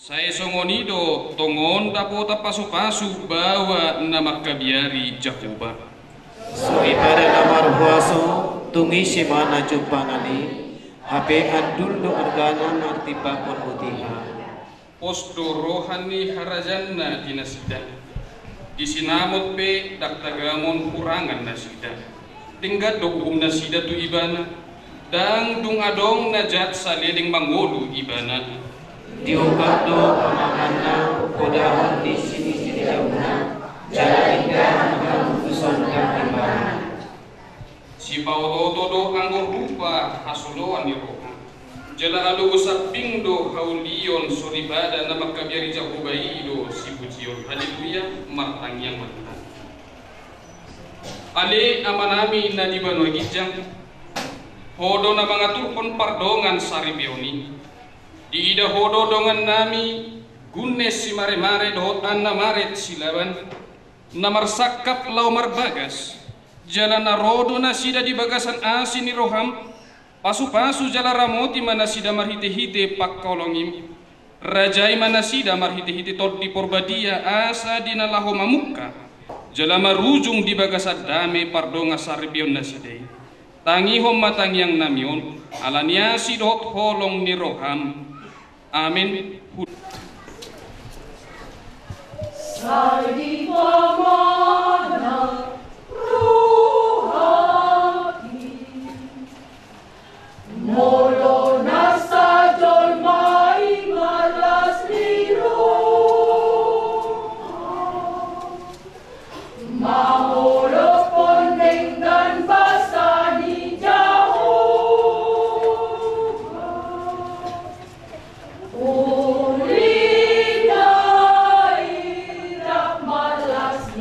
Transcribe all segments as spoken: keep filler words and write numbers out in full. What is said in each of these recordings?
Sai songon i do tongon dapotan pasupasu baoa na mangkabiari Jahowa. Soripada na marhuaso, tung ise ma na jumpangan i, hape andul do argana martimbangkon botiha. Pos do roha ni harajaanna di nasida. Di sinamot pe ndang tagamon hurangan nasida. Denggan do uhum nasida tu ibana. Ndang dung adong na jat saleleng mangolu ibana. Diungkap do pamanganna, podahon ni sinisijauna, jala indahan hamutuson ndang imbahan. Sipaototo do anggo rupa hasoloan ni roha. Jala alogo sambing do haulion, soripada na mangkabiari Jahowa i do sipujion. Haleluya, martangiang ma hita. Ale Amanami na di banua ginjang, Ho do na mangaturhon pardongan saripeon i. Diida Ho do dongannami, Gunnes Simaremare dohot Anna Maret Silaban, na marsangkap laho marbagas, jala na ro do nasida di bagasan asi ni roham. Pasupasu jala ramoti ma nasida marhitehite pangkaholongim. Rajai ma nasida marhitehite Tondi Porbadia, asa di na laho mamungka jala marujung di bagasan dame pardongan saripeon nasida i. Tangihon ma tangiangnami on, ala ni asi dohot holong ni roham. Amen. Sai di pamangan rohaki. Molo na sajolma i marlas ni roha, mangolophon denggan basa ni Jahowa, uli na i rap marlas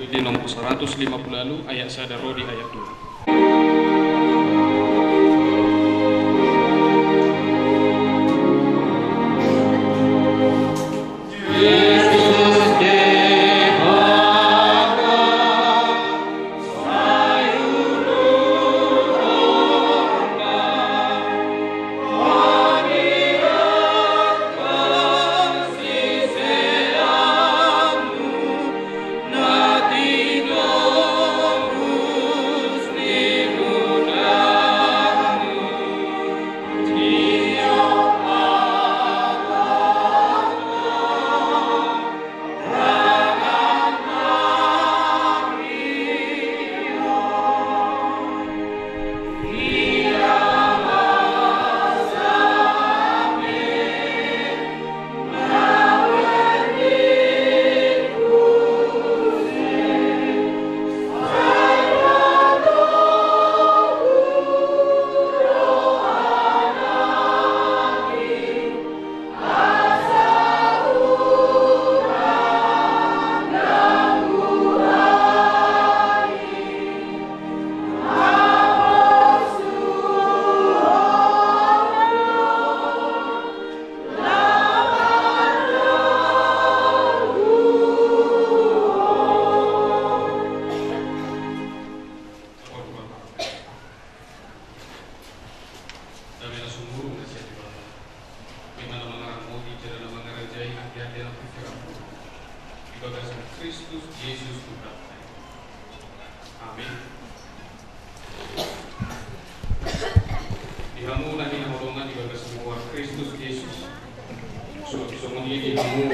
Di nomor seratus lima puluh lalu ayat sada ro di ayat dua. Dame na sumurung na sian Debata. Ima na mangaramoti jala na mangarajai ateate nang pingkiranmuna di bagasan Kristus Jesus Tuhanta. Amin. Di hamu na hinaholongan di bagasan goar Kristus Jesus. Suang songon i di hamu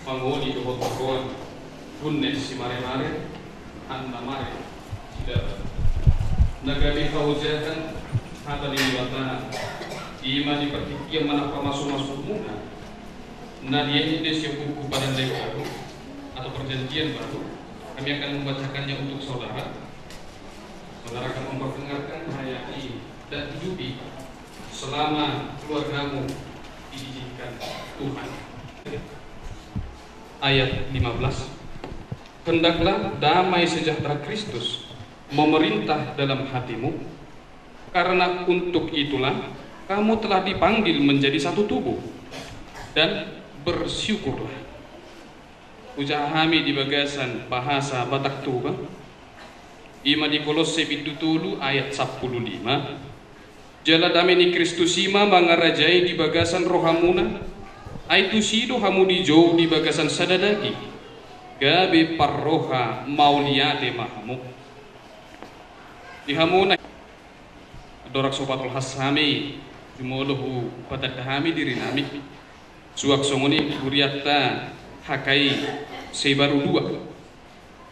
pangoli dohot borngin, Gunnes Simaremare, Anna Mare, Sidara. Na gabe haojahan hata ni Debata, ima di partingkian manang pamasu-masumuna, na diende sian buku Padan Baru atau Perjanjian Baru, kami akan membacakannya untuk saudara. Saudara akan memperdengarkan ayat ini dan hidupi selama keluargamu diizinkan Tuhan. Ayat lima belas. Hendaklah damai sejahtera Kristus memerintah dalam hatimu, karena untuk itulah kamu telah dipanggil menjadi satu tubuh, dan bersyukurlah. Hujaha hami di bagasan bahasa Batak Toba, ima di Kolosse bindu tolu ayat sampulu lima. Jala dame ni Kristus i ma mangarajai di bagasan rohamuna, ai tusi do hamu dijou di bagasan sada daging, gabe parroha mauliate ma hamu. Di hamu na andorang so patolhas hami, jumolo hupatanda hami dirinami. Suang songon i hurianta H K I Seibaru dua.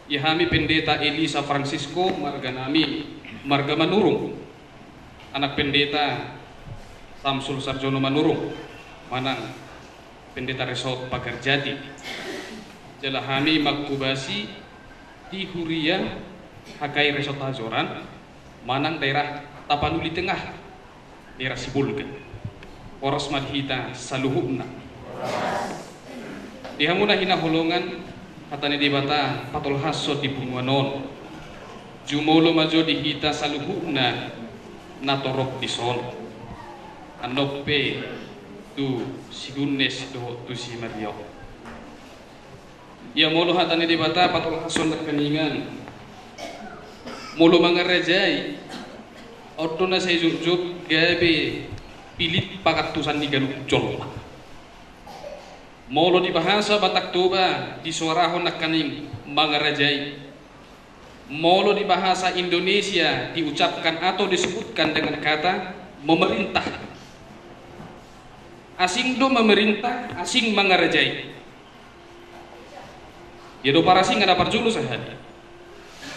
Ia hami Pendeta Elisa Francisco, marganami marga Manurung. Anak Pendeta Samsul Sarjono Manurung, manang Pendeta Resort Pagar Jati. Jala hami manghobasi di huria H K I Resort Hajoran, manang daerah Tapanuli Tengah, daerah Sibolga. Horas ma di hita saluhutna. Di hamu na hinaholongan, hata ni Debata patolhashon di punguan on. Jumolo ma jo di hita saluhutna na torop dison. Annon pe tu si Gunnes dohot tu si Mario. Ia molo hata ni Debata patolhashon nangkiningan, molo mangarajai, on do na sai jotjot gabe pillit pangantusan ni ganup jolma. Molo di bahasa Batak Toba disoarahon nangkining mangarajai. Molo di bahasa Indonesia diucapkan atau disebutkan dengan kata memerintah. Asing do memerintah, asing mangarajai. Ia do parasingan na parjolo sahali.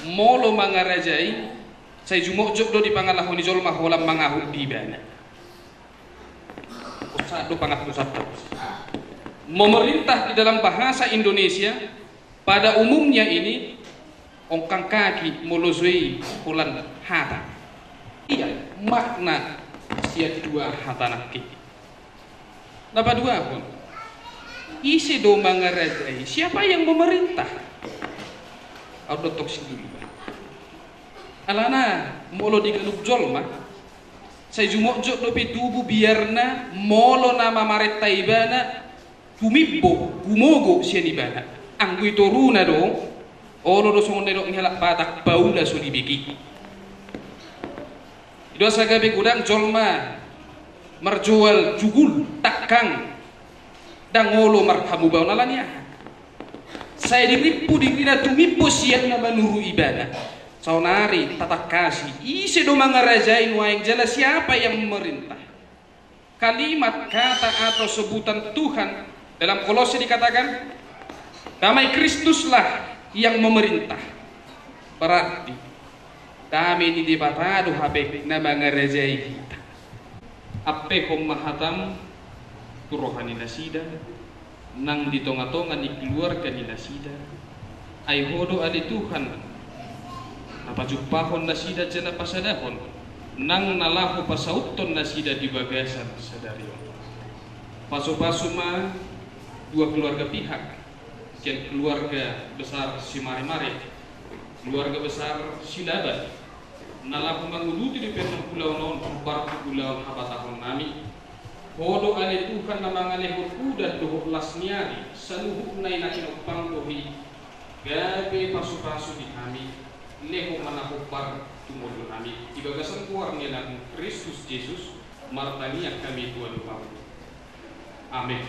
Molo mangarajai, sai jumotjot do di pangalaho ni jolma holan mangahut di ibana. Sahat do pangantusan. Memerintah di dalam bahasa Indonesia pada umumnya ini ongkang kaki molo so i holan hata. Ia makna sian dua hata nangkin. Na paduahon, ise do mangarajai, siapa yang memerintah? Au dohot tong sidul. Alana molo di ganup jolma, sai jumotjot dope tubu biarna molo na mamarenta ibana tumimbo, gumogo sian ibana. Anggo i toruna do, olo do songon na nidok ni halak Batak, paula so dibege. I do asa gabe godang jolma marjual jugul, tangkang, ndang olo marhamubaon. Alani aha? Sai dirimpu dirina tumimbo sian na manuru ibana. Saonari tatangkasi, ise do mangarajai nuaeng jala siapa yang memerintah? Kalimat, kata atau sebutan Tuhan dalam Kolose dikatakan, damai Kristuslah yang memerintah. Berarti, dame ni Debata do hape na mangarajai hita. Ampehon ma hatam tu roha ni nasida, nang di tongatonga ni keluarga ni nasida. Ai Ho do ale Tuhan, na pajumpahon nasida jala pasadahon, nang na laho pasauthon nasida di bagasan sadari on. Pasupasu ma dua keluarga pihak, sian keluarga besar Simaremare, keluarga besar Silaban, na laho manguduti dope ulaon on, hombar tu ulaon habatahon nami. Ho do ale Tuhan na mangalehon udan dohot las ni ari, saluhutna i na tinompang do i. Gabe pasupasu di hami, lehon ma na hombar tu ngolu nami, di bagasan goar ni Anakmu Kristus Jesus, martangiang hami tu adopanmu. Amen.